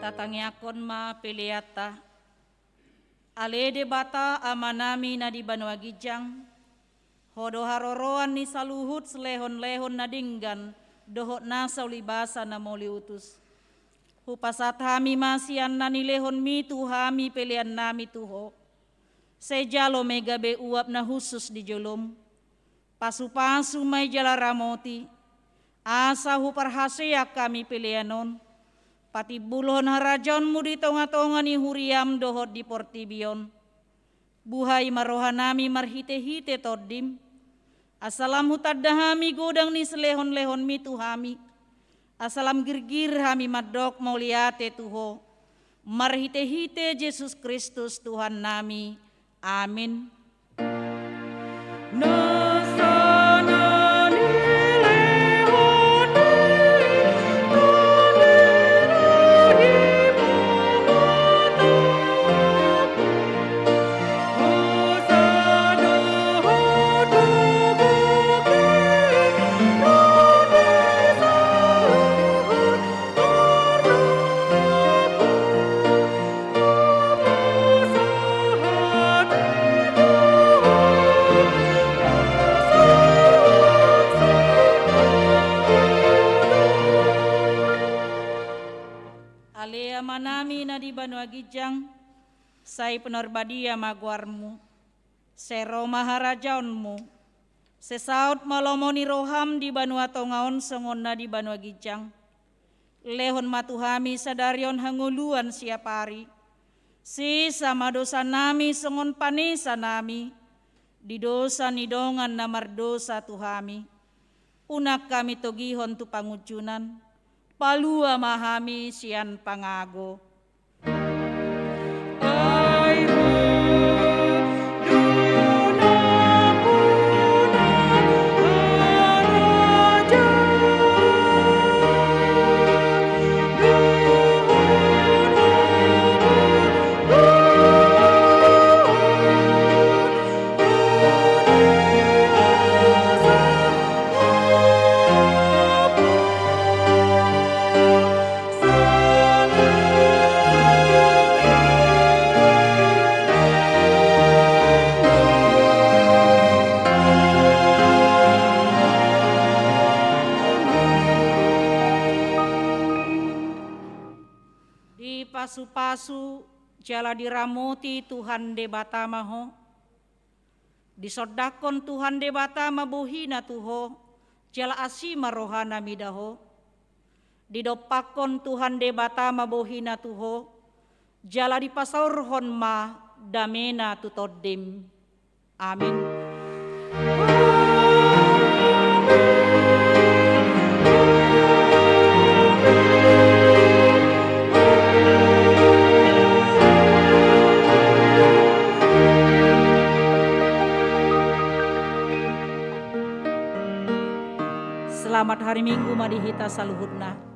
Tatangiangkon ma peleanta. Ale Debata Amanami na di banua ginjang, Ho do haroroan ni saluhut silehonlehon na denggan dohot nasa ulibasa na mauliutus. Hupasahat hami ma sian na nilehonMi tu hami peleannami tu Ho. Sai jalo ma i gabe uap na hushus di joloM. Pasupasu ma i jala ramoti, asa huparhaseang hami pelean on, patimbulhon harajaonMu di tongatonga ni huriaM dohot di portibi on. Buhai ma rohanami marhitehite TondiM, asa lam hutanda hami godang ni silehonlehonMi tu hami, asa lam girgir hami mandok mauliate tu Ho, marhitehite Jesus Kristus Tuhannami. Amin. Ale Amanami na di banua ginjang, sai pinarbadia ma goarMu. Sai ro ma harajaonMu. Sai saut ma lomo ni rohaM di banua tonga on songon na di banua ginjang. Lehon ma tu hami sadari on hangoluan siapari. Sesa ma dosanami songon panesanami di dosa ni dongan na mardosa tu hami. Unang hami togihon tu pangunjunan. Palua ma hami sian pangago. Dipasupasu jala diramoti Tuhan Debata ma ho. Disondangkon Tuhan Debata ma bohiNa tu ho, jala asi ma rohaNa mida ho. Didompakkon Tuhan Debata ma bohiNa tu ho, jala dipasaorhon ma dameNa tu tondim. Amin. Selamat hari Minggu ma di hita saluhutna.